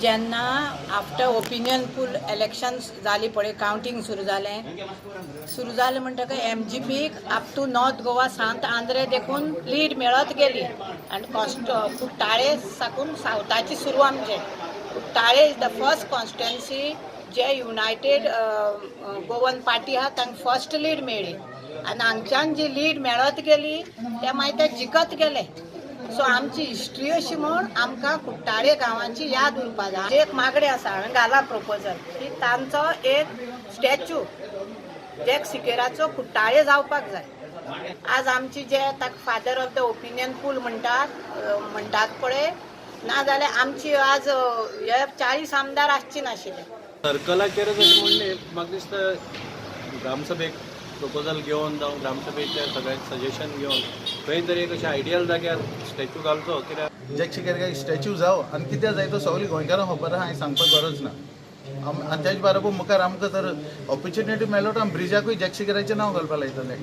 जेन्ना after opinion पूल election जाली पळय, कावंटींग सुरू जालें, सुरू जालें म्हणटकच M G pick up to north Goa, Sant Andre देखून लीड मेळत गेली आनी कॉन्स्ट कुट्टाळे साकून सावथाची सुरू आमचें. Kuttale is the first constituency जे युनायटेड गोवन पार्टी आहा तांकां फर्स्ट लीड मेळ्ळी आनी हांगच्यान जी लीड मेळत गेली ते मागीर ते जिखत गेले. सो आमची हिस्ट्री अशी म्हूण आमकां कुट्टाळे गांवाची याद उरपा जाय. एक मागणें आसा, हांवें घाला प्रपोजल की तांचो एक स्टॅच्यू जॅक सिकेराचो कुट्टाळे जावपाक जाय. आज आमची जे ताका father of the opinion poll म्हणटात म्हणटात पळय, ना जाल्यार आमची आज हे 40 आमदार आसचे नाशिल्ले. सर्कलाचेरच अशें म्हणलें, म्हाका दिसता ग्रामसभेक प्रपोजल घेवन जावं ग्रामसभेचे सगळ्यांक सजेशन घेवन खंय तरी एक अशें आयडियल जाग्यार स्टॅच्यू घालचो, कित्याक जॅक सिकेराक स्टॅच्यू जावं आनी कित्याक जाय तो सगळीं गोंयकारांक खबर आहा, हांवें सांगपाक गरज ना. आनी तेज बरोबर मुखार आमकां जर ऑपॉर्च्युनिटी मेळ्ळो, आमी ब्रिजाकूय जॅक सिकेराचें नांव घालपाक लायतले.